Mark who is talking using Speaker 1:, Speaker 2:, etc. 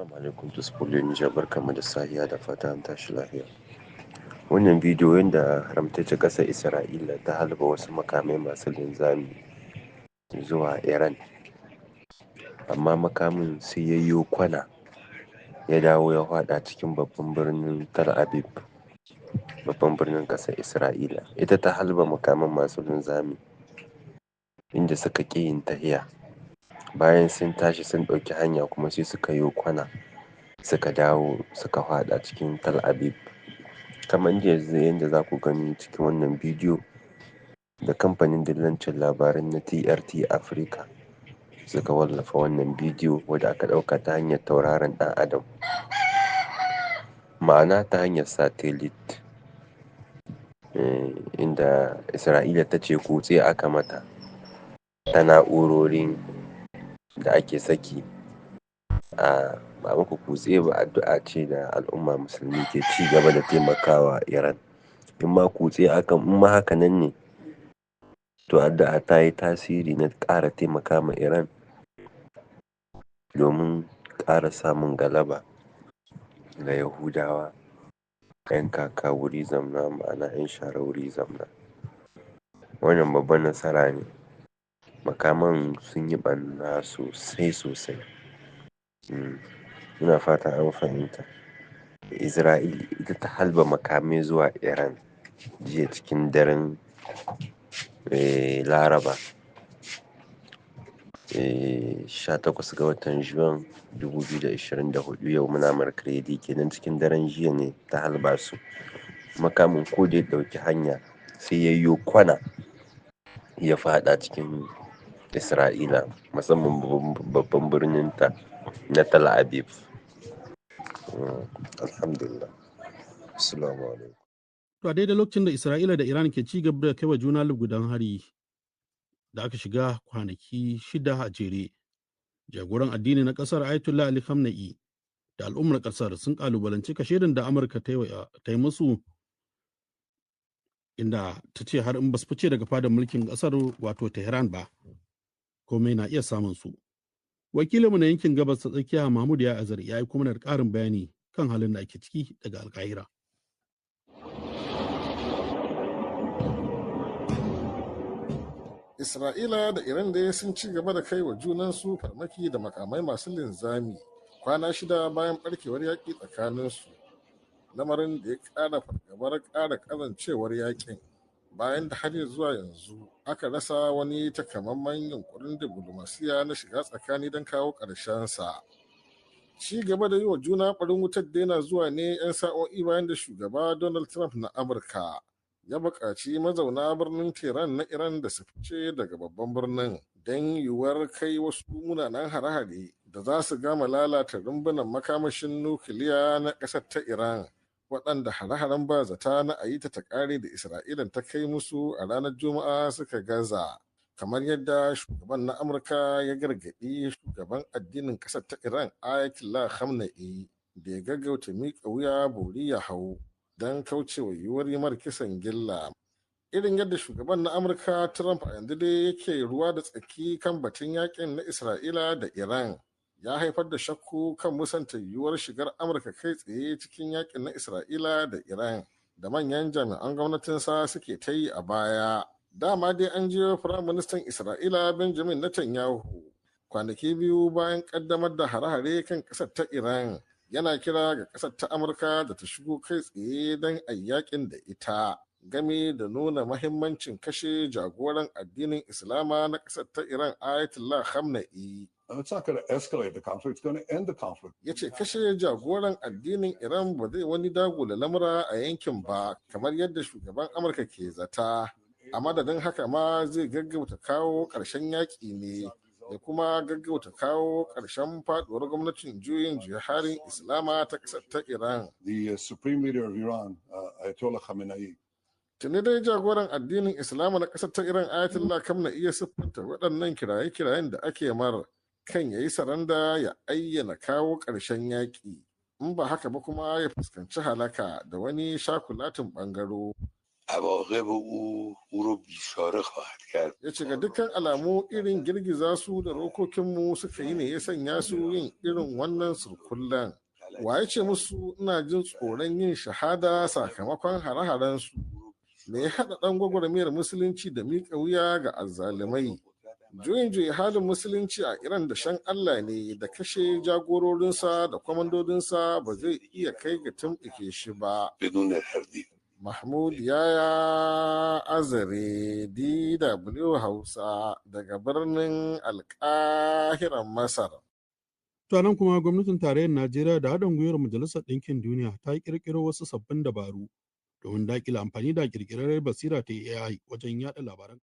Speaker 1: Assalamu alaikum tuspolio Nijar, barkanmu da sahiya da fata an tashi lafiya. Wannan bidiyo yadda haramtaccen ƙasar Isra'ila ta halba wasu makamai masu linzami zuwa Iran. Amma makamin sai ya yo kwana ya dawo ya faɗa cikin babban birnin Tel Aviv, babban birnin ƙasar Isra'ila. Ita ta halba makaman masu linzami inda suka ƙi yin tahiya. Bayan sun tashi sun ɗauki hanya kuma sai suka yo kwana suka dawo suka faɗa cikin Tel Aviv. Kamar yadda za ku gani cikin wannan bidiyo da kamfanin dillancin labaran na TRT Africa suka wallafa wannan bidiyo wadda aka ɗauka ta hanyar tauraron ɗan adam, ma'ana ta hanyar satellite, inda Isra'ila ta ce kutse aka mata ta na'urorin da ake saki a ba muku kutse ba. Addu'a ce da al'umma musulmi ke ci gaba da taimakawa Iran. In ma kutse aka, in ma haka nan ne, to addu'a ta yi tasiri na ƙara taimaka ma Iran domin ƙara samun galaba ga Yahudawa 'yan kaka wuri zamna, ma'ana 'yan share wuri zamna. Wannan babban nasara ne. Makaman sun yi ɓanna sosai sosai. Ina fata an fahimta. Isra'il ita ta halba makamai zuwa Iran jiya cikin daren Laraba, 18 ga watan Juwan 2024, yau muna Mercredi kenan. Cikin daren jiya ne ta halba su. Makamin ko da ya ɗauki hanya sai ya yo kwana ya faɗa cikin Isra'ila, musamman babban birnin ta na Tel Aviv. Alhamdulillah. Assalamu alaikum.
Speaker 2: To, a daidai lokacin da Isra'ila da Iran ke ci gaba da kaiwa juna lugudan hari da aka shiga kwanaki 6 a jere, jagoran addini na kasar Ayatollah Ali Khamenei da al'ummar kasar sun kalubalanci kashedin da Amurka ta yi musu, inda ta ce har in ba su fice daga fadar mulkin kasar, wato Tehran ba, komai na iya samun su. Wakilinmu na yankin Gabas ta Tsakiya, Mahmud Ya Azar, ya yi kuma da ƙarin bayani kan halin da ake ciki daga Alkahira.
Speaker 3: Isra'ila da Iran dai sun ci gaba da kai wa junansu farmaki da makamai masu linzami kwana 6 bayan barkewar yaƙi tsakaninsu, lamarin da ya ƙara fargabar ƙara ƙazancewar yaƙin bayan da har zuwa yanzu aka rasa wani takamaiman yunkurin diflomasiya na shiga tsakani don kawo sa. Ci gaba da yi wa juna ɓarin wutar daina zuwa ne 'yan sa'o'i bayan da shugaba Donald Trump na Amurka ya buƙaci mazauna birnin Tehran na Iran da su fice daga babban birnin don yiwuwar kai wasu munanan hare-hare da za su gama lalata rumbunan makamashin nukiliya na ƙasar ta Iran, waɗanda hare-haren ba zata na ayi ta ƙare da Isra'ilan ta kai musu a ranar Juma'a suka gaza. Kamar yadda shugaban na Amurka ya gargaɗi shugaban addinin ƙasar ta Iran Ayatollah Khamenei da ya gaggauta miƙa wuya bori ya hau don kaucewa yiwuwar yi mar kisan gilla. Irin yadda shugaban na Amurka Trump a yanzu dai yake ruwa da tsaki kan batun yakin na Isra'ila da Iran ya haifar da shakku kan musanta yiwuwar shigar Amurka kai tsaye cikin yakin na Isra'ila da Iran da manyan jami'an gwamnatinsa suke ta yi a baya. Dama dai an jiyo Firaministan Isra'ila Benjamin Netanyahu kwanaki 2 bayan kaddamar da hare-hare kan ƙasar ta Iran yana kira ga ƙasar ta Amurka da ta shigo kai tsaye don a yakin da ita, game da nuna mahimmancin kashe jagoran addinin Islama na ƙasar ta Iran Ayatollah Khamenei. Ya ce kashe jagoran addinin Iran ba zai wani dagula lamura a yankin ba kamar yadda shugaban Amurka ke zata. A madadin haka ma zai gaggauta kawo ƙarshen yaƙi ne da kuma gaggauta kawo ƙarshen faduwar gwamnatin juyin harin Islama ta ƙasar ta Iran.
Speaker 4: The Supreme Leader of Iran, Ayatollah Khamenei.
Speaker 3: Tuni dai jagoran addinin Islama na ƙasar ta Iran Ayatollah Khamenei iya siffanta waɗannan kiraye-kirayen da ake mar kan yayi saranda ya ayyana kawo ƙarshen yaƙi. In ba haka ba kuma ya fuskanci halaka da wani shakulatin ɓangaro.
Speaker 5: عواقب او او رو بیچاره خواهد کرد.
Speaker 3: Ya ce ga dukkan alamu irin girgiza su da rokokinmu suka yi ne ya sanya su yin irin wannan surkullen. Wa ya ce musu ina jin tsoron yin shahada sakamakon hare-haren su? Me ya haɗa ɗan gwagwarmayar musulunci da miƙa wuya ga azzalumai? Juyin juya halin musulunci a Iran da shan Allah ne da kashe jagororinsa da kwamandodinsa ba zai iya kai ga tumɓuke shi ba.
Speaker 5: بدون تردید.
Speaker 3: Mahmud Yaya Azare, DW Hausa, daga birnin Alƙahiran Masar.
Speaker 2: To nan kuma gwamnatin tarayyar Najeriya da haɗin gwiwar Majalisar Ɗinkin Duniya ta ƙirƙiro wasu sabbin dabaru domin daƙile amfani da ƙirƙirarren basira ta AI wajen yaɗa labaran